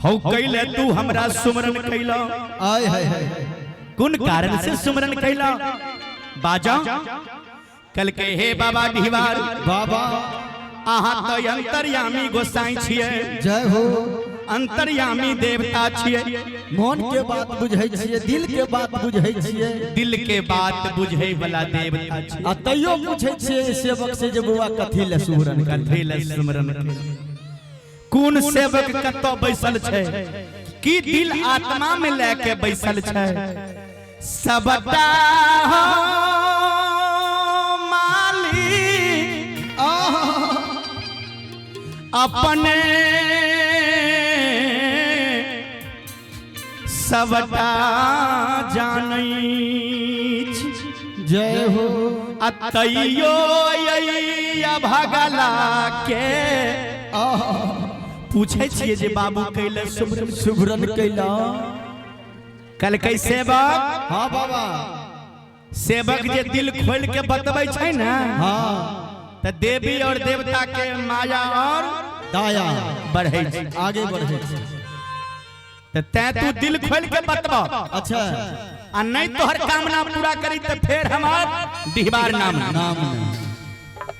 हौ कैले तू हमरा सुमरन कैला? आय हाय हाय। कोन कारण से सुमरन कैला बाजा? कल के हे बाबा डिहवार बाबा, अहाँ तो अंतर्यामी गोसाई छियै। जय हो। अंतर्यामी देवता छियै। मन के बात बुझै छियै, दिल के बात बुझै छियै। दिल के बात बुझै वाला देवता छियै। आ तैयो पूछै छियै सेवक से जे बौआ कथी ले सुमरन कैला? कथी ले सुमरन कैला? कोन सेवक कतऽ बैसल छै, की दिल आत्मा में लए के बैसल छै? सबटा हो मालिक अपने, सबटा जानै छी। जय हो। आ तैयो अइया भगला के पूछै छियै जे बाबू कैले सुमरन? सुमरन कैला। कल कै सेवक, हाँ बाबा, सेवक जे दिल खोल के बतबै छै ने, तऽ देवी और देवता के माया और दाया बढ़ै छै, आगे बढ़ै छै। तऽ तैं तू दिल खोल के बतब। अच्छा। आ नहीं तोहर कामना पूरा करी तऽ फेर हमार डिहबार नाम नहीं। नाम नहीं।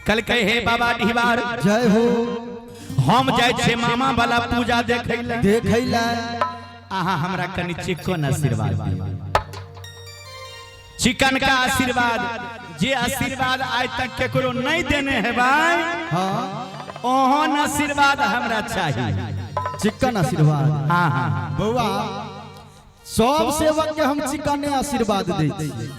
कल कहे हे बाबा डिहबार, जय हो। हम जाइ छियै मामा वाला पूजा देखै लए। देखै लए। अहाँ हमरा कनि चिकन आशीर्वाद दियौ, चिकन का आशीर्वाद। जे आशीर्वाद आइ तक केकरो नहीं देने है भाई, ओहन आशीर्वाद हमरा चाही। चिकन आशीर्वाद। हाँ हाँ। बौआ, सब सेवक के हम चिकने आशीर्वाद दै छियै,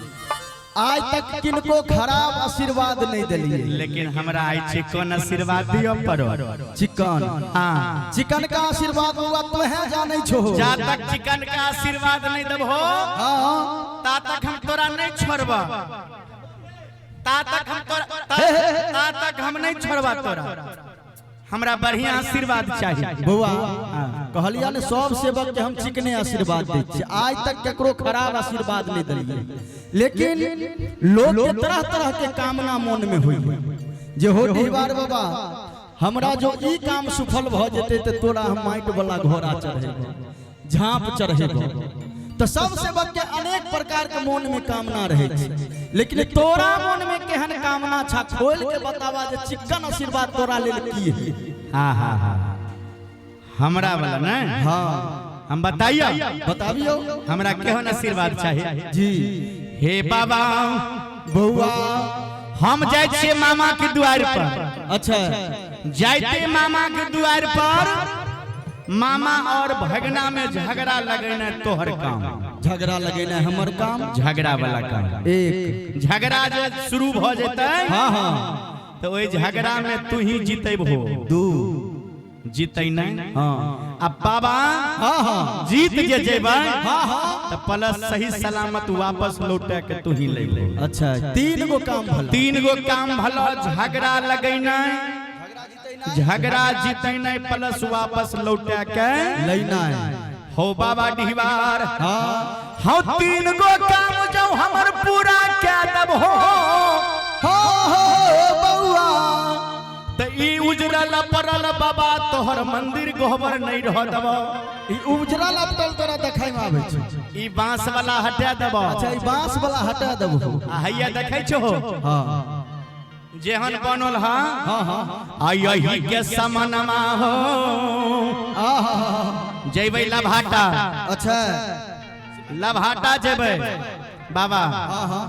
आइ तक किनको खराब आशीर्वाद नहीं देलियै। लेकिन हमरा आइ चिकन आशीर्वाद दियौ पड़ो। चिकन। हाँ। चिकन का आशीर्वाद बौआ तोहे जानै छो। जा तक चिकन का आशीर्वाद नहीं देबहो, ता तक हम तोरा नहीं छोड़ब, ता तक हम तोरा ता तक हम नहीं छोड़बा तोरा। हमरा बढ़िया आशीर्वाद चाहिए। बौआ, कहलिया ने सब सेवक के हम चिकने आशीर्वाद दै छियै, आइ तक केकरो खराब आशीर्वाद नहीं देलियै। लेकिन लोग के तरह तरह के कामना मन में होई जे हो डिहबार बाबा, हमरा जो ई काम सफल भऽ जेतै तऽ तोरा हम माटि वाला घोड़ा चढ़ेबो, झाँप चढ़ेबो। तऽ सब सेवक के अनेक प्रकार के मन में कामना रहै छै, लेकिन तोरा मन में केहन कामना छा, खोल के बतावा जे चिकन आशीर्वाद तोरा लेल की है। हाँ हाँ हाँ, हमरा वाला ने? हाँ। हम बताइयो। बताबियो। हमरा केहन आशीर्वाद चाहिए? जी। हे बाबा, बौआ, हम जाइ छियै मामा के दुआर पर। अच्छा। जाइते मामा के दुआर पर मामा और भगना में झगड़ा लगेना तोहर काम। झगड़ा लगेना हमर काम। झगड़ा वाला काम। एक। झगड़ा जे शुरू भ जेतै, हाँ हाँ तो ओहि झगड़ा में तू ही जीतेबहो। दू। जीतै नहीं। हाँ। आ बाबा, हाँ हाँ जीत जे जेबै, हाँ हाँ तऽ प्लस सही सलामत वापस लौटा के तू ही लेबो। अच्छा, तीन गो काम भला। तीन गो काम भला, झगड़ा लगेना, झगड़ा जीतेना, प्लस वापस लौटा के लेना है। हो बाबा डिहवार, हाँ। हाँ, तीन गो काम जो हमर पूरा क्या दब हो, हो हो बौआ, त ई उजरल परल बाबा तोहर मंदिर गोहबर नहीं रह दब। ई उजरल अपटल तोरा देखाय में आबै छै। ई बांस वाला हटा दब। अच्छा, ई बांस वाला हटा देबो। आ हैया देखै छो? हाँ। जेहन बनल हा, हाँ हाँ आ यही के समनमा हो, आहा जैबै लभाटा। अच्छा। लभाटा जेबै बाबा। हाँ हाँ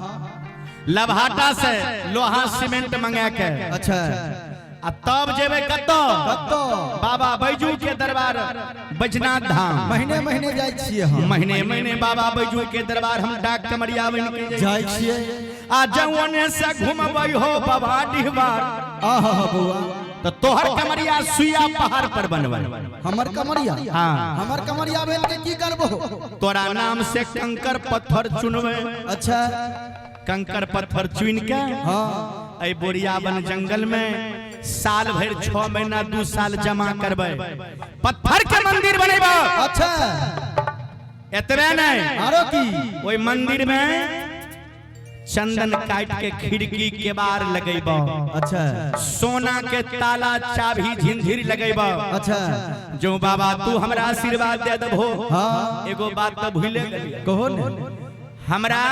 लभाटा से लोहा सीमेंट मंगा के, अच्छा। आ तब जेबै कतऽ? कतऽ? बाबा बैजू के दरबार, बैजनाथ धाम। महीने महीने जाइ छियै हम। महीने महीने बाबा बैजू के दरबार हम डाक कमरिया बन के जाइ छियै। आ जौने से घुमबै हो बाबा डिहबार, आहा बौआ, तो तोहर कमरिया सुइया पहाड़ पर बनबै। हमर कमरिया? हाँ। हमर कमरिया भेल के की करबो? तोरा नाम से कंकर पत्थर चुनबै। अच्छा। कंकर पत्थर चुन के, हाँ एहि बोरियाबन जंगल में साल भरि 6 महीना 2 साल जमा करबै, पत्थर के मंदिर बनेबै। अच्छा। एतबे नहीं, आरो की? ओहि मंदिर में चंदन काट के खिड़की के बार लगेब। अच्छा। सोना के ताला चाबी झिंझिर लगेब। अच्छा। जो बाबा तू हमरा आशीर्वाद दे दबो। हाँ। एगो बात तो भूले गेलियै। कहो ने। हमरा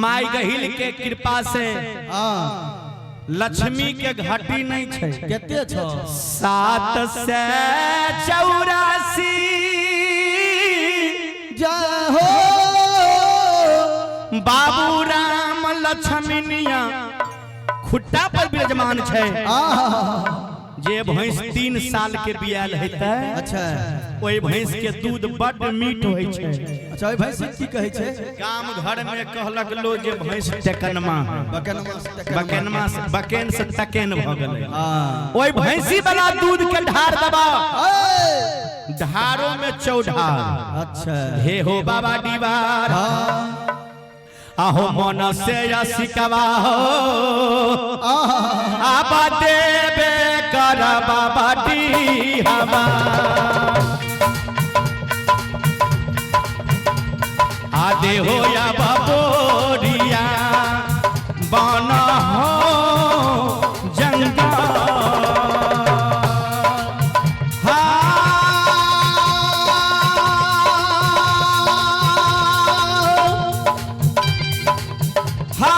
माई गहिल के कृपा से हाँ। लक्ष्मी के घाटी नहीं छै। कते छौ? 784। जय हो। बाबू राम लक्ष्मीनिया खुट्टा पर विराजमान छै। आहा। जे भैंस 3 साल के बियाल हेतै। अच्छा। ओहि भैंस के दूध बड मीठ होइ छै। अच्छा, ओहि भैंस के की कहै छै? गाम घर में कहलक लो जे भैंस टेकनमा है। बकनमा से टेकनमा। बकेनमा से बकेन से टकेन भ गेलै। हाँ। ओहि भैंसी वाला दूध के ढार दबा। ऐ! ढारो में चौढार। अच्छा। हे हो बाबा दीवार। हाँ। आहो मन से असिकवा हो। आहा। आबा देबे कर बाबा डी हवा। आदे हो या बाबोरिया बन हो जंगल। हा हा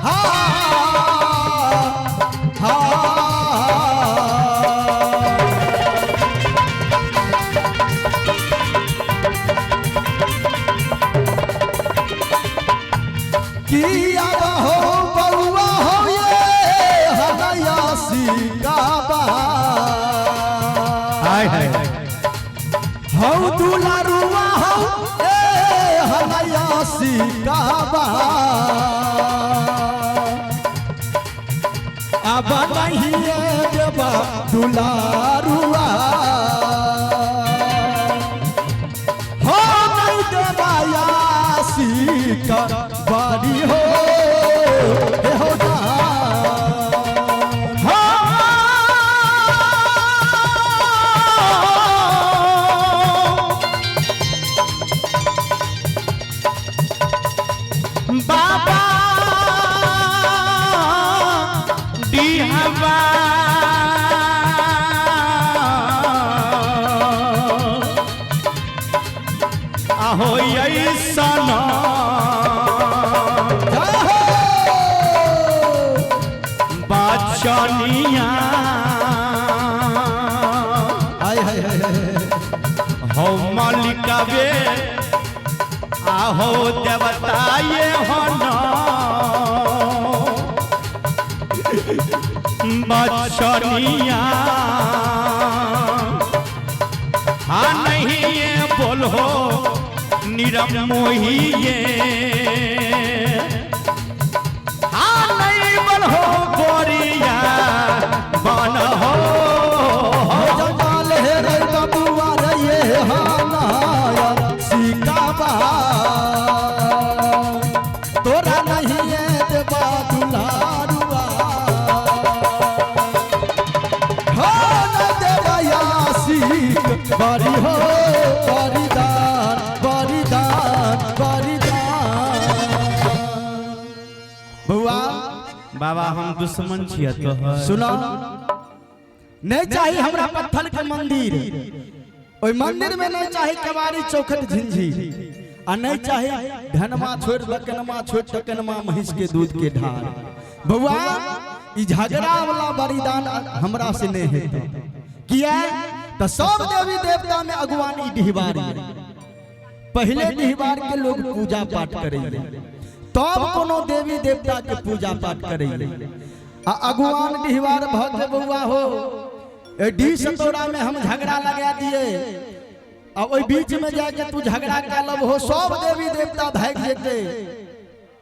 हा हा। किया हो बउआ हो ये हनया सिकाबा। हाय हाय हौ दुलारुआ हौ ए हनया सिकाबा। अब नहीं देबा दुलारुआ हो नहीं देबा यासी का बारी हो हे हो दान। हो बाबा डिहवा आहो ऐसन जय हो। बचनिया हाय हाय हाय हाय। हो मालिकवे आहो देवता ये हो न बचनिया। हाँ नहीं ये बोलो निरमोही ये। हाँ नहीं बोलो गोरिया बन हो। जंजाल हे रे बबुआ रे ये हनाया सिकाबा। तोरा नहीं ये देबा दुलारुआ हो न देबा यासीक बरी हो बरिदान बरिदान बरिदान। बउआ बाबा हम दुश्मन छियै तोहर। सुनो, नहीं चाही हमरा पत्थर के मंदिर, ओहि मंदिर में नहीं चाही कबाड़ी चौखट झिंझी, आ नहीं चाही धनमा छोड़ बकनमा छोड़ टकनमा महिष के दूध के ढार। बउआ ई झगड़ा वाला बलिदान हमरा से नहीं हेतै। किया तो सब देवी देवता में अगुवानी डिहबारी। पहले डिहबार के लोग पूजा पाठ करे तब कोनो देवी देवता के पूजा पाठ करे। आ अगुवान डिहबार भक्त बउआ हो ए डी सतौरा में हम झगड़ा लगा दिए आ ओहि बीच में जाके तू झगड़ा कर लब हो सब देवी देवता भागि जेते।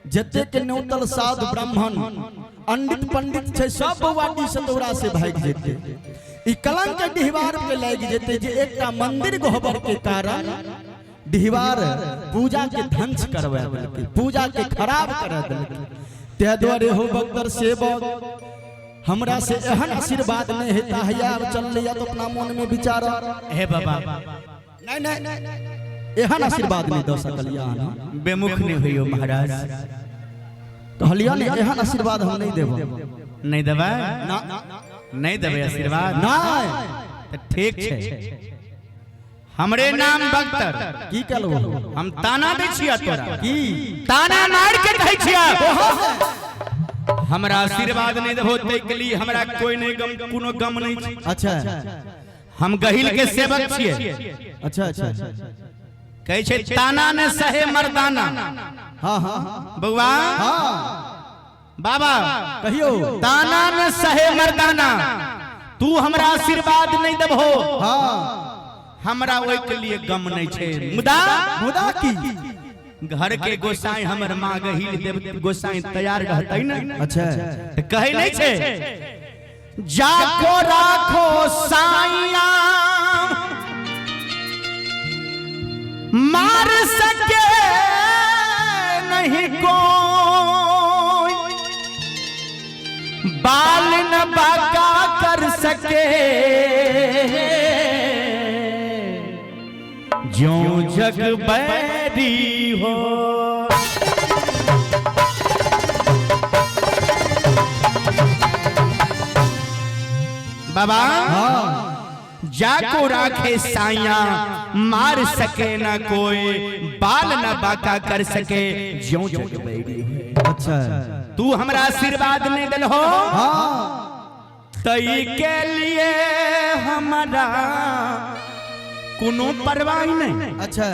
जते के न्योतल साधु ब्राह्मण पंडित पंडित छै सब बउआ डी सतौरा से भागि जेते। ई कलंक डिहबार पे लागि जेते जे एकटा मंदिर गहबर के कारण डिहबार पूजा के ध्वंस करवा देलकै, पूजा के खराब करा देलकै। ताहि दुआरे हो बक्तर सेवक हमरा से एहन आशीर्वाद नहीं हेता है। आब चल लिया तो अपना मन में विचार। हे बाबा नहीं नहीं एहन आशीर्वाद नहीं दऽ सकलियै अहाँ। बेमुख नहीं होइयो महाराज। कहलियै ने एहन आशीर्वाद हम नहीं देब। नहीं देबै? ना। नहीं देबै आशीर्वाद? नहीं। तऽ ठीक छै, हमरे नाम बख्तर। की कहलहुँ? हम ताना दै छियै तोरा। की? ताना मार के कहै छियै, हमरा आशीर्वाद नहीं देबो तै के लिए हमरा कोई नहीं गम, कोनो गम नहीं छै। अच्छा। हम गहिल के सेवक छियै। अच्छा अच्छा। कहै छै ताना ने सहे मर्दाना। हाँ हाँ। बउआ। हाँ। बाबा। कहियो। ताना ने सहे मर्दाना, तू हमरा आशीर्वाद नहीं देबहो। हाँ। हमरा ओहि के लिए गम नहीं छै, मुदा मुदा की? घर के गोसाई हमर माँ गहिल देव गोसाई तैयार रहतै ने। अच्छा। तऽ कहै नहीं छै, जाको राखो साइया मार सके नहीं कोई, बाल न बाका कर सके, ज्यों जग बैरी हो। बाबा। हाँ। जाको राखे साइया मार सके न कोई, बाल न बाका कर सके, ज्यों जग बैरी हो। अच्छा। तू हमरा आशीर्वाद नहीं दिल हो। हाँ। तई के लिए हमारा कोनो परवाह नहीं। अच्छा।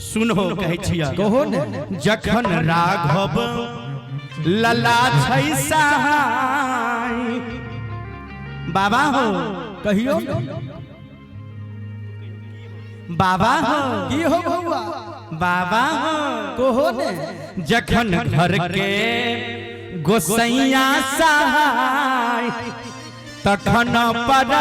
सुनो कहै छिया। कहो ने। जखन राघव लला छै सहाय, बाबा हो। कहियो। बाबा हो। की हो बउआ? बाबा हो। कहो ने। जखन घर के गोसैया सहाय, तखन पर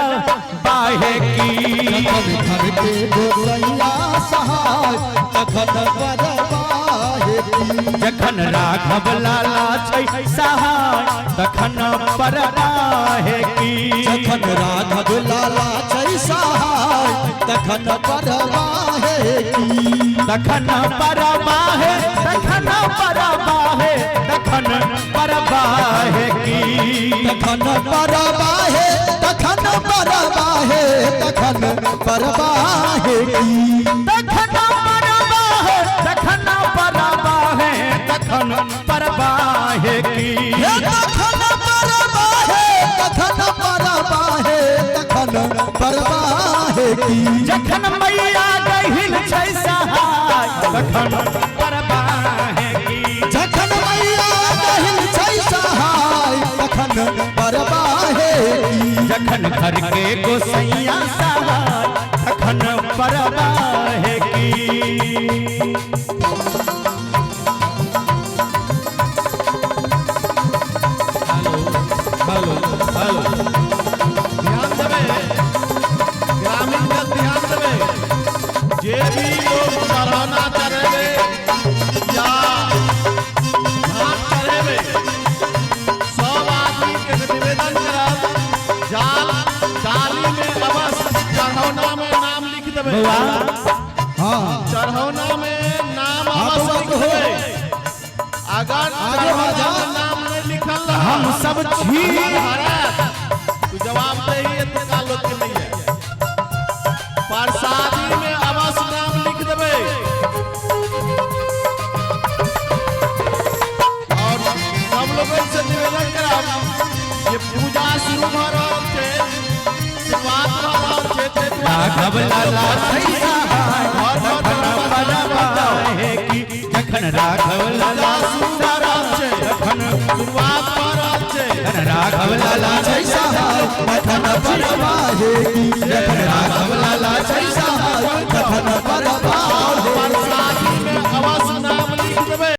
बाहे की। जखन घर के गोसैया सहाय तखन परवाहे की। जखन राघव लाला छै सहाय, तखन पर बाहे की। जखन राघव लाला छै सहाय तखन परवाहे की। तखन पर बाहे, तखन पर बाहे, तखन पर बाहे की। तखन परवाहे, तखन परवाहे, तखन परवाहे की। तखन पर बाहे, तखन पर बाहे, तखन पर बाहे की। हे तखन परवाहे, तखन परवाहे, तखन परवाहे की। जखन मैया गहिल छै सहाय, तखन पर बाहे की। जखन मैया गहिल छै सहाय तखन परवाहे की। जखन घर के गोसैया सहाय, तखन पर बाहे की। हेलो हेलो, ध्यान देवे ग्रामीण का, ध्यान देवे। जे भी लोग चढ़ौना चढ़ेबे या भात चढ़ेबे, सब आदमी के निवेदन करब, जाल डाली में अवश्य चढ़ौना में नाम लिख देवे। बउआ। हाँ। चढ़ौना में नाम हाँ, अवश्य बउआ, लिख कहो। देवे। अगर आगे बढ़ जा। चढ़ौना में नाम नहीं लिखल रहा, हम सब छी। तू जवाब दे ही एतुका लोग के नहीं है। प्रसादी में अवश्य नाम लिख देवे और सब लोगन से निवेदन करब जे पूजा शुरू भ रहल छै, शुरुआत भ रहल छै, ताहि दुआरे राघव लाला छै सहाय, घर घर तखन पर बाहे की। जखन राघव पूजा लाला शुरू भ रहल छै, तखन शुरुआत भ रहल छै। जखन राघव लाला छै सहाय तखन परवाहे की। जखन राघव लाला छै सहाय।